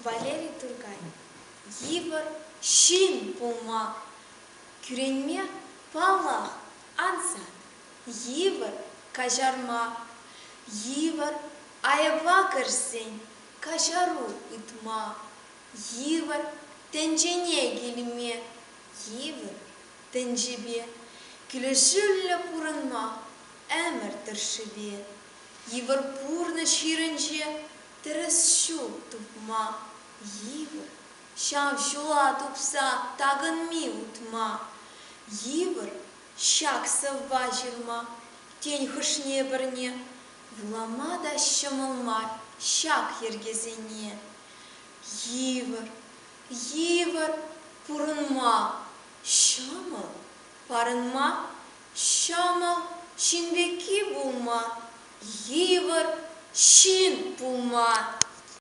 Валери Туркай. Йывӑр ҫын пулма кӳренме, паллах, ансат. Йывӑр каҫарма, йывӑр айӑпа кӗрсен каҫару ыйтма, йывӑр тӗнчене килме, йывӑр тӗнчепе килӗшӳллӗ пурӑнма ӗмӗр тӑршшӗпе. Йывӑр пурнӑҫ хирӗнче тӗрӗс ҫул тупма йывӑр, ҫав ҫула тупса такӑнми утма йывӑр, ҫак сӑвва ҫырма, тен, хӑшне-пӗрне вулама та ҫӑмӑл мар ҫак йӗркесене. Йывӑр, йывӑр пурӑнма, ҫӑмӑл парӑнма, ҫӑмӑл ҫын пекки пулма, йывӑр ҫын пулма.